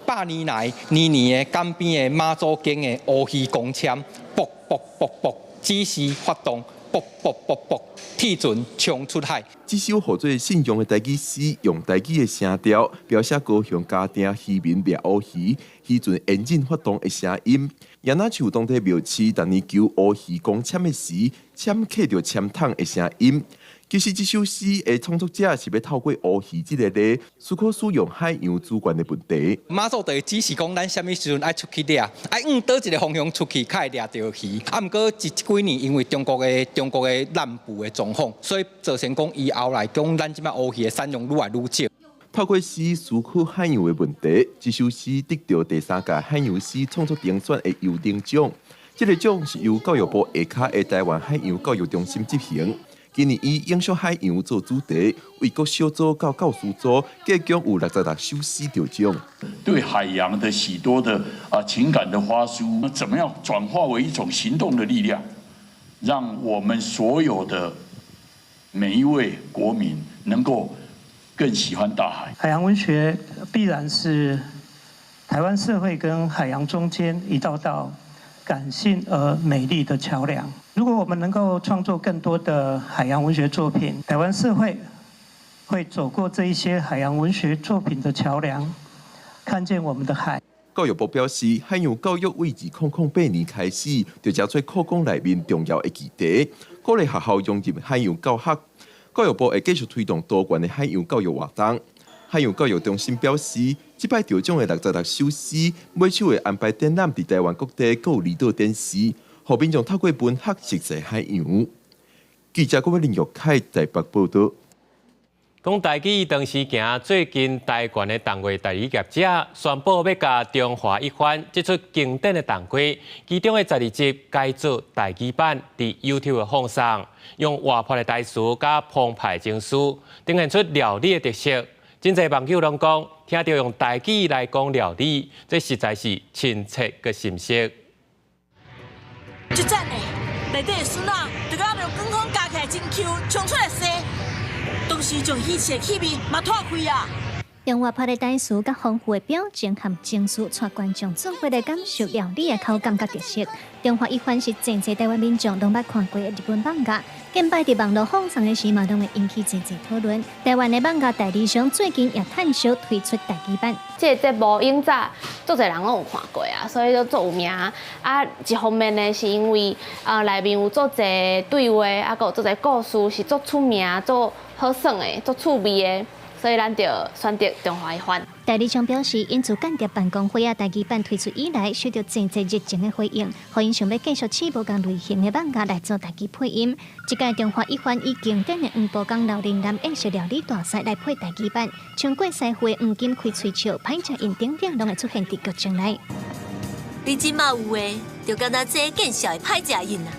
百年來，年年的江邊的媽祖宮的烏魚公籤，卜卜卜卜，只時發動，卜卜卜卜，鐵船衝出海。這首號做信仰的台語詩，用台語的聲調描寫高雄嘉定漁民掠烏魚，漁船引擎發動的聲音。也若像當地廟市逐年求烏魚公籤的時，籤磕著籤筒的聲音。其實這首詩的創作者是欲透過烏魚這个例，思考使用海洋資源的問題。媽祖就會指示講，咱啥物時陣愛出去掠，愛向佗一个方向出去，較會掠著魚。啊，毋過這幾年因為中國的濫捕的狀況，所以造成講以後來講，咱這擺烏魚的產量愈來愈少。透過詩思考海洋的問題，這首詩得著第三屆海洋詩創作評選的優等獎。這个獎是由教育部下跤的台灣海洋教育中心執行。今年以永續海洋做主題，為國小組到教師組，計共有66首詩得獎。對海洋的許多的情感的發抒，怎麼樣轉化為一種行動的力量，讓我們所有的每一位國民能夠更喜歡大海。海洋文學必然是台灣社會跟海洋中間一道道感性而美麗的橋梁。如果我們能夠創作更多的海洋文學作品，台灣社會會走過這一些海洋文學作品的橋梁，看見我們的海。教育部表示，海洋教育為2008年開始，就成做課綱內面重要的議題，鼓勵學校融入海洋教學。教育部會繼續推動多元的海洋教育活動。海洋教育中心表示，這擺得獎的66首詩，每首會安排展覽佇台灣各地閣有離島展示，予民眾透過文學熟悉海洋。記者郭林玉凱台北報導。講台語當時行，最近台灣的動畫代理業者宣布欲共中華一番這齣經典的動畫，其中的12集改做台語版，佇 YouTube 放送，用活潑的台詞佮澎湃情緒，呈現出料理的特色。真濟網友攏講，聽著用台語來講料理，這實在是親切閣心熟。足讚的，內底的筍仔，就敢若用光風加起來真 Q，衝出來生。當時將喜氣的氣味嘛拖開啊！用活潑的台詞、佮豐富的表情和情緒，帶觀眾做伙來感受料理的口感佮特色。中華一番是真濟台灣民眾攏捌看過的日本漫畫，近擺佇網路放送的時嘛，攏會引起濟濟討論。台灣的漫畫代理商最近也趁燒推出台語版。這個節目以前足濟人攏有看過啊，所以就足有名。啊，一方面呢，是因為內面有足濟對話，啊，閣有足濟故事是足出名、足好耍的、足趣味的。所以咱就選擇中華一番。代理商表示，𪜶自間諜辦公會仔台語版推出以來，受到真濟熱情的回應，予𪜶想欲繼續試無仝類型的漫畫來做台語配音。這屆中華一番以經典的黃埔港老人男宴席料理大賽來配台語版，像過師傅的黃金開喙笑、歹食印等等，攏會出現佇劇情內。你這馬有的，就敢若這見笑的歹食印啊！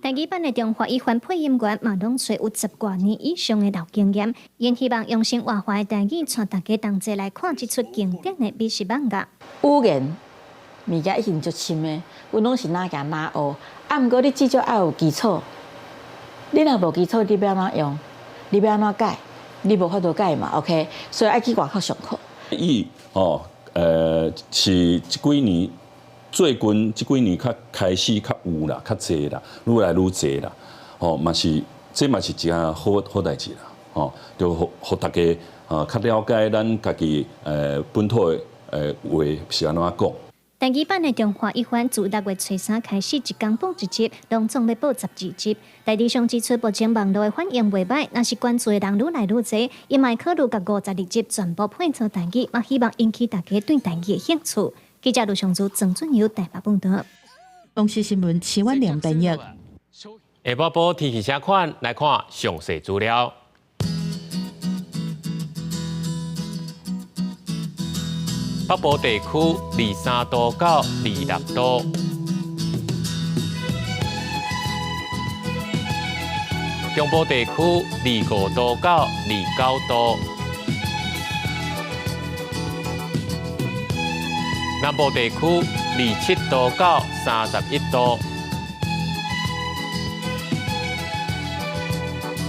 台語版的中華一番配音員嘛，攏揣有十外年以上的老經驗，𪜶希望用新活化的台語，帶大家同齊來看這齣經典的美食漫畫。語言物件已經足深的，阮攏是哪行哪學，啊，毋過你至少愛有基礎。你若無基礎，你欲按怎用？你欲按怎改？你無法度改嘛？OK，所以愛去外口上課。伊吼，是這幾年。最近這幾年較開始較有啦，較濟啦，愈來愈濟啦，吼嘛是，這嘛是一件好好代誌啦，吼，就予予大家較了解咱家己本土的話是按怎講。台語版的中華一番自6月初三開始，一工播一集，攏總欲播12集。代理商指出，目前網路的反應袂䆀，若是關注的人愈來愈濟，伊嘛會考慮共52集全部配做台語，嘛希望引起大家對台語的興趣。記者盧尚祖、曾俊友台北報導。公視新聞徐婉玲編譯。下晡晡天氣啥款？來看詳細資料。北部地區23度到26度，中部地區25度到29度。南部地區27度到31度，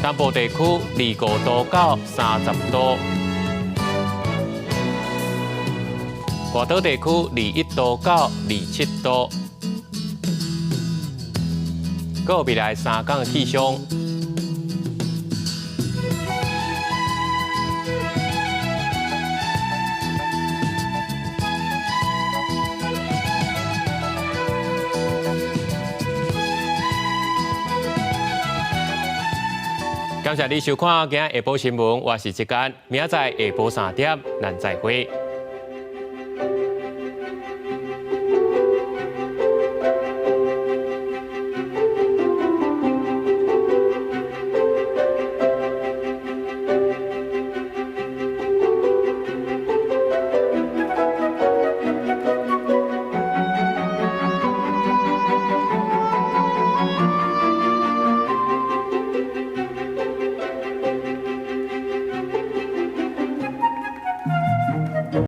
東部地區25度到30度，外島地區21度到27度。閣有未來三天的氣象。感謝你收看今仔下晡新聞，我是志堅，明仔載下晡3點，咱再會。